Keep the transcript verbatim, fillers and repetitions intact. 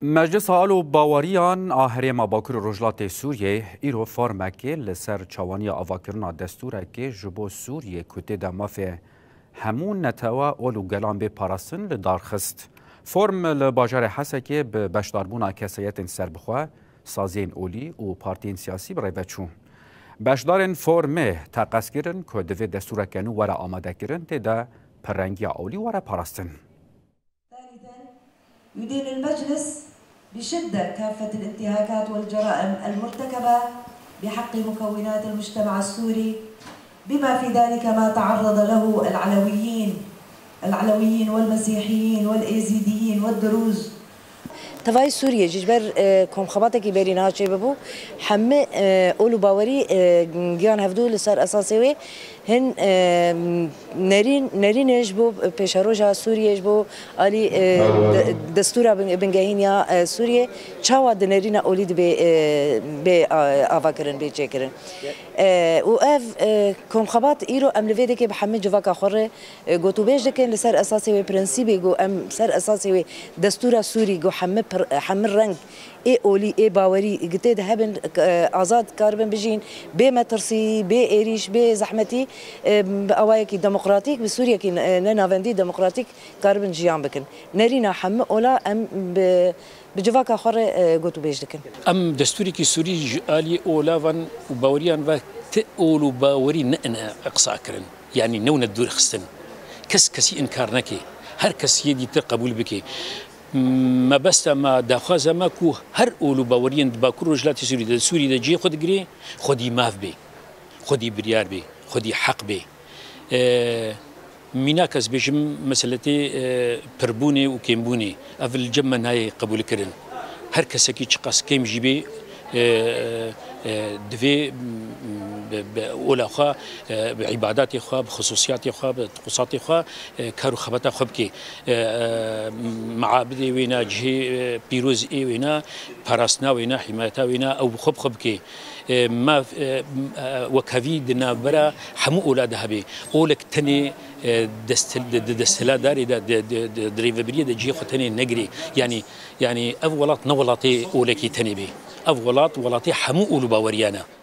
Meclisa Al û Baweriyan a Herêma Bakur û Rojhilatê Sûriyê îro formekê li ser çawaniya avakirina destûrekê ji bo Sûriyê ku tê de mafê hemû netewa, ol û gelan bê parastin li dar xist. Form li bajarê Hesekê bi beşdarbûna kesayetên serbixwe, saziyên olî û partiyên siyasî bi rê ve çû. Beşdarên formê teqez kirin ku divê destûreke nû were amadekirin, tê de pirrengiya olî were parastin. يدين المجلس بشدة كافة الانتهاكات والجرائم المرتكبة بحق مكونات المجتمع السوري، بما في ذلك ما تعرض له العلويين، العلويين والمسيحيين والإيزيديين والدروز. Tevayî Sûriyê jî ji ber, e, komxebatekî berî niha çêbibû, hemî, e, ol û bawerî, e, gihan hevdû li ser esasê wê hin, e, nerîn, nerînê ji bo pêşeroja Sûriyê, ji bo alî, e, de-, destûra bin-, bingehîn ya, e, Sûriyê çawa di nerîna olî dibê, e, bê, a-, avakirin, bê çêkirin. E, û ev, e, komxebat îro em li vê dekê bi hemî civaka xwe re, e, gotûbêj dikin, li ser esasê wê prensîbê ku em ser esasê wê destûra Sûrî ku hemî pir-, hemî reng ê olî, ê bawerî ku tê de hebin, e, azad karibin bijîn, bê metirsî, bê êrîş, bê zehmetî, e, bi awayekî demokratîk, bi Sûriyekî ne-, ne navendî demokratîk karibin jiyan bikin. Nerîna hemî ola em bi, bi civaka xwe re, e, gotûbêj dikin. Em destûrekî Sûrî ji alî olavan û baweriyan ve ti ol û bawerî neine qisa kirin. Yanî newne dûr xistin. Kes kesî înkar neke. Her kes yê dîtir qebûl bike. Mebesta me, daxwaza me ku her ol û baweriyên di Bakur Rojhilatê Sûrî de, Sûrî de cihê xwe digire, xwedî maf bê, xwedî biryar bê, xwedî heq bê. E, mînak ez bêjim, meseletê, e, pirbûnê û kêmbûnê, ev li cem me nayê qebûlkirin. Her kesekî çiqas kêm jî bê, e, e, divê, m, bi, bi ola xwe, e, bi îbadatê xwe, bi xisûsiyatê xwe, bi tiqusatê xwe, e, kar û xebata xwe bike. E, e, meabidê wêna, cihê, e, pîroz ê wêna, parastina wêna, hîmayeta wêna, ew bi xwe bi xwe bike. E, me, e, e, wekhevî di navbera hemû ola de hebe. Olek tenê, e, destil-, di, di desthilatdarê de, di, di, di, di rêvebiriyê de cihê xwe tenê negirê. Yanî, yanî ev welat ne welatê olekî tenê bê. Ev welat, welatê hemû ol û baweriyan e.